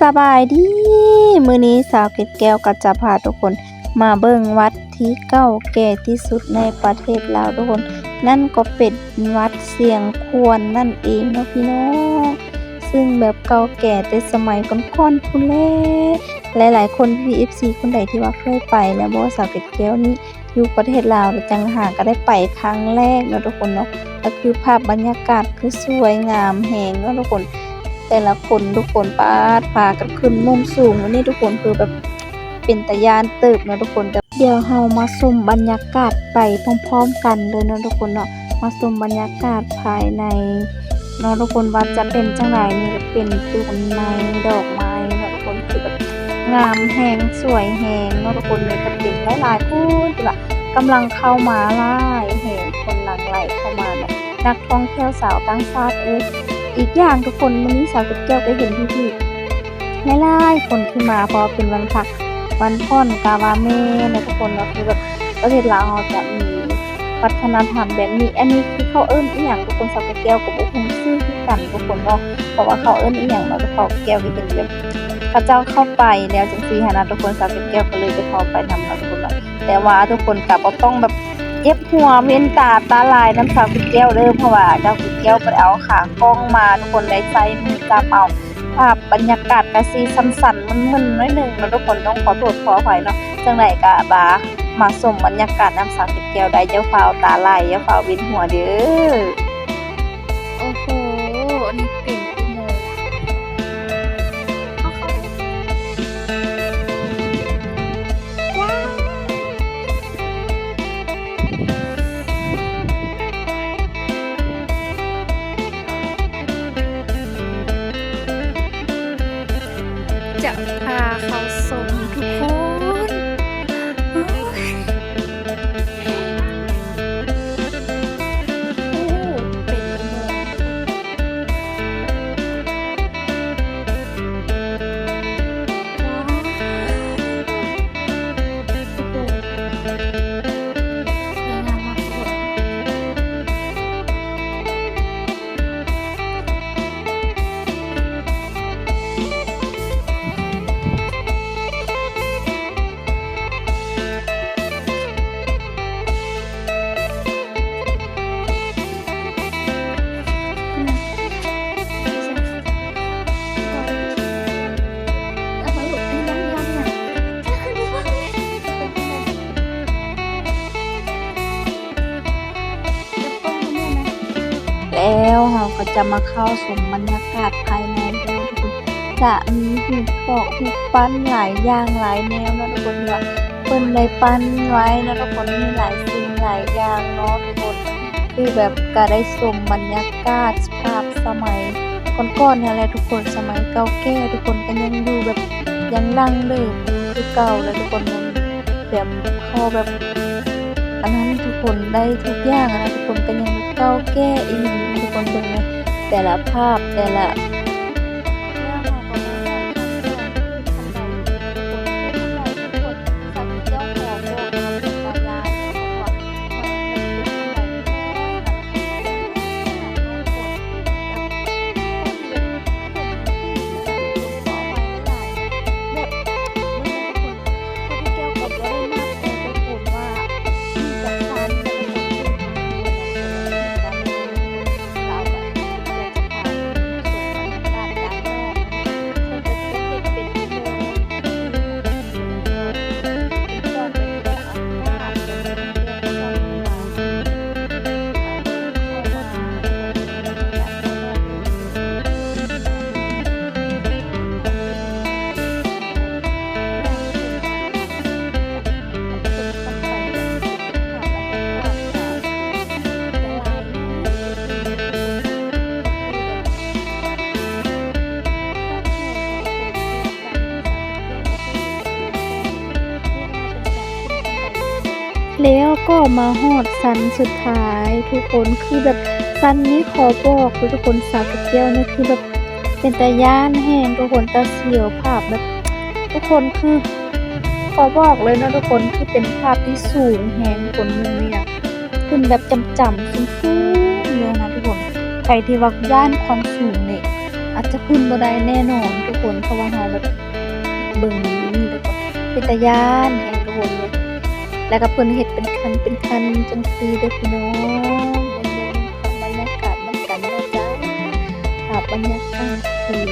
ສະບາຍດີ ມື້ນີ້ສາວເກັດແກ້ວກໍຈະພາທຸກຄົນມາເບິ່ງວັດທີ່ເກົ່າແກ່ທີ່ສຸດໃນປະເທດລາວທຸກຄົນ, ນັ້ນກໍເປັນວັດຊຽງຂວນນັ້ນເອງເນາະພີ່ນ້ອງ, ຊຶ່ງແບບເກົ່າແກ່ແຕ່ສະໄໝກ່ອນໆພຸ້ນແຫຼະ. ຫຼາຍໆຄົນ ພີ່ໆ ເອັຟຊີ ຄົນໃດທີ່ວ່າເຄີຍໄປແລ້ວບໍ່ ສາວເກັດແກ້ວນີ້ ຢູ່ປະເທດລາວ ແລ້ວຈັ່ງຫາກໍໄດ້ໄປຄັ້ງແລກເນາະທຸກຄົນເນາະ, ກໍຄືພາບບັນຍາກາດຄືສວຍງາມແຮງເນາະທຸກຄົນ. ແຕ່ລະຄົນທຸກຄົນ ປາດ ພາກັນຂຶ້ນມຸມສູງນີ້ທຸກຄົນ ຄືແບບເປັນຕາຢ້ານເຕີບເນາະທຸກຄົນ. ດຽວເຮົາມາຊົມບັນຍາກາດໄປພ້ອມໆກັນເລີຍເນາະທຸກຄົນເນາະ, ມາຊົມບັນຍາກາດພາຍໃນ ເນາະທຸກຄົນ ວ່າຈະເປັນຈັ່ງໃດ. ນີ້ກໍເປັນຕົ້ນໄມ້ ດອກໄມ້ເນາະທຸກຄົນ ຄືແບບງາມແຮງ ສວຍແຮງເນາະທຸກຄົນ. ນີ້ກໍເປັນຫຼາຍໆຄົນທີ່ວ່າກຳລັງເຂົ້າມາຫຼາຍແຮງ, ຄົນຫຼັ່ງໄຫຼເຂົ້າມາເນາະ, ນັກທ່ອງທ່ຽວຊາວຕ່າງຊາດເອີຍ. ອີກຢ່າງທຸກຄົນ ມື້ນີ້ສາວເກັດແກ້ວກໍເຫັນພີ່ໆຫຼາຍໆຄົນທີ່ມາ ເພາະວ່າເປັນວັນພັກ ວັນຜ່ອນ ກະວ່າແມ່ນເນາະທຸກຄົນເນາະ. ຄືແບບປະເທດລາວເຮົາຈະມີ ວັດທະນະທຳແບບນີ້. ອັນນີ້ຄືເຂົາເອີ້ນອີ່ຫຍັງທຸກຄົນ ສາວເກັດແກ້ວກໍບໍ່ຮູ້ຊື່ຄືກັນທຸກຄົນເນາະ, ເພາະວ່າເຂົາເອີ້ນອີ່ຫຍັງເນາະ. ສາວເກັດແກ້ວກໍເຫັນແບບເຂົາເຈົ້າເຂົ້າໄປແລ້ວຈັ່ງຊີ້ຫັ້ນນະທຸກຄົນ, ສາວເກັດແກ້ວກໍເລີຍຈະເຂົ້າໄປນຳເນາະທຸກຄົນເນາະ. ແຕ່ວ່າທຸກຄົນກໍບໍ່ຕ້ອງແບບເຈັບຫົວເວັນຕາຕາລາຍນຳສາວເກັດແກ້ວເດີ້, ເພາະວ່າສາວເກັດແກ້ວບໍ່ໄດ້ເອົາຂາກ້ອງມາ, ທຸກຄົນໄດ້ໃຊ້ມືຈັບເອົາ. ພາບບັນຍາກາດກະຊິສັ່ນໆມຶນໆໜ້ອຍໜຶ່ງເນາະທຸກຄົນ, ຕ້ອງຂໍໂທດຂໍອະໄພເນາະ. ຈັ່ງໃດກະມາ ມາຊົມບັນຍາກາດນຳສາວເກັດແກ້ວໄດ້, ຢ່າຟ້າວຕາໄຫຼ ຢ່າຟ້າວເວັນຫົວເດີ້. ໂອ້ໂຫ ອັນນີ້ເປັນອຸໂມງ ເຮົາເຂົ້າໄດ້ ວ້າວ ຈະພາເຂົ້າຊົມທຸກຄົນ. ໂອ້ຍ ໂອ້ ເປັນອຸໂມງ ວ້າວ ໂອ້ໂຫ ສວຍງາມມາກທຸກຄົນ. ແລ້ວເຮົາກໍຈະມາເຂົ້າຊົມບັນຍາກາດພາຍໃນເດີທຸກຄົນ. ຈະມີຮູບປອກຮູບປັ້ນຫຼາຍຢ່າງຫຼາຍແນວເນາະທຸກຄົນ, ທີ່ວ່າເພິ່ນໄດ້ປັ້ນໄວ້ເນາະທຸກຄົນ, ມີຫຼາຍສິ່ງຫຼາຍຢ່າງເນາະທຸກຄົນ. ຄືແບບກະໄດ້ຊົມບັນຍາກາດສະພາບສະໄໝກ່ອນໆຫັ້ນແຫຼະທຸກຄົນ, ສະໄໝເກົ່າແກ່ ທຸກຄົນກໍຍັງຢູ່ແບບຍັງດັ້ງເດີມຢູ່ຄືເກົ່າແຫຼະທຸກຄົນ. ແບບເຮົາແບບ ອັນນັ້ນທຸກຄົນ ໄດ້ທຸກຢ່າງຫັ້ນນະທຸກຄົນ, ກໍຍັງເກົ່າແກ່ອີ່ຫຼີທຸກຄົນ. ເບິ່ງແນ່ ແຕ່ລະພາບ ແຕ່ລະ ແລ້ວກໍມາຮອດຊັ້ນສຸດທ້າຍທຸກຄົນ, ຄືແບບຊັ້ນນີ້ຂໍບອກເລີຍທຸກຄົນ, ສາວເກັດແກ້ວນີ້ຄືແບບເປັນຕາຢ້ານແຮງທຸກຄົນ, ຕາສຽວພາບແບບ ທຸກຄົນ ຄືຂໍບອກເລີຍເນາະທຸກຄົນ, ຄືເປັນພາບທີ່ສູງແຮງທຸກຄົນ, ເບິ່ງນີ້ນະ ຂຶ້ນແບບຈຳໆ ສູງໆເລີຍນະທຸກຄົນ. ໃຜທີ່ວ່າຢ້ານຄວາມສູງນີ້ ອາດຈະຂຶ້ນບໍ່ໄດ້ແນ່ນອນທຸກຄົນ, ເພາະວ່າເຮົາແບບ ຕະຍານແຮງທຸກຄົນເລີຍ. ແລ້ວກໍເພິ່ນເຮັດເປັນຄັນເປັນຄັນຈັ່ງຊີ້ເດີພີ່ນ້ອງ. ເບິ່ງບັນຍາກາດນຳກັນເນາະຈ້າ. ພາບບັນຍາກາດທີ່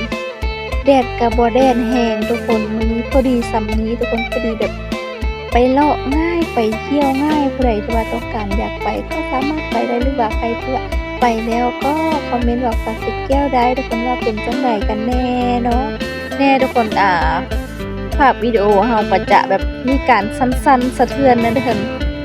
ແດດກໍບໍ່ແດດແຮງທຸກຄົນ, ມື້ນີ້ພໍດີຊ່ຳນີ້ທຸກຄົນ, ພໍດີແບບໄປເລາະງ່າຍ ໄປທ່ຽວງ່າຍ. ຜູ້ໃດທີ່ວ່າຕ້ອງການຢາກໄປກໍສາມາດໄປໄດ້ ຫຼືວ່າໃຜທີ່ວ່າໄປແລ້ວກໍຄອມເມັນບອກສາວເກດແກ້ວໄດ້ທຸກຄົນ ວ່າເປັນຈັ່ງໃດກັນແດ່ເນາະ. ແນ່ທຸກຄົນ ອ່າ ພາບວິດີໂອເຮົາກໍຈະແບບມີການສັ່ນໆສະເທືອນນະທຸກຄົນ.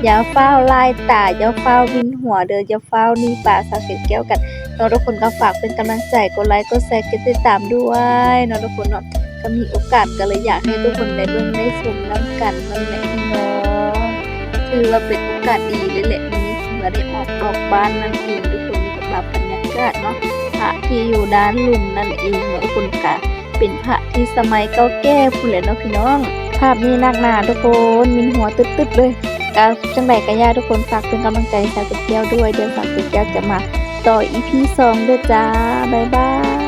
ຢ່າຟ້າວລາຍຕາ ຢ່າຟ້າວວິນຫົວເດີ ຢ່າຟ້າວໜີປາສາວເກດແກ້ວກັນເນາະທຸກຄົນ. ກໍຝາກເປັນກຳລັງໃຈ ກົດໄລກ໌ ກົດແຊ ກົດຕິດຕາມດ້ວຍເນາະທຸກຄົນເນາະ. ກໍມີໂອກາດກໍເລີຍຢາກໃຫ້ທຸກຄົນໄດ້ເບິ່ງໄດ້ຊົມນຳກັນນັ້ນແຫຼະພີ່ນ້ອງ. ຖືວ່າເປັນໂອກາດດີເລີຍແຫຼະ ມື້ນີ້ທີ່ວ່າໄດ້ອອກນອກບ້ານນັ້ນເອງທຸກຄົນ. ນີ້ກໍພາບບັນຍາກາດເນາະ ພະທີ່ຢູ່ດ້ານລຸ່ມນັ້ນເອງເນາະທຸກຄົນ. ກະເປັນພະທີ່ສະໄໝເກົ່າແກ່ພຸ້ນແຫຼະເນາະພີ່ນ້ອງ. ພາບນີ້ໜັກໜາທຸກຄົນ ວິນຫົວຕຶດໆເລີຍ. ກະຈັ່ງໃດກໍຢ່າທຸກຄົນ ຝາກເປັນກຳລັງໃຈໃຫ້ສາວເກດແກ້ວດ້ວຍ. ດຽວສາວເກດແກ້ວຈະມາຕໍ່ອີພີສອງເດີຈ້າ. ບາຍບາຍ.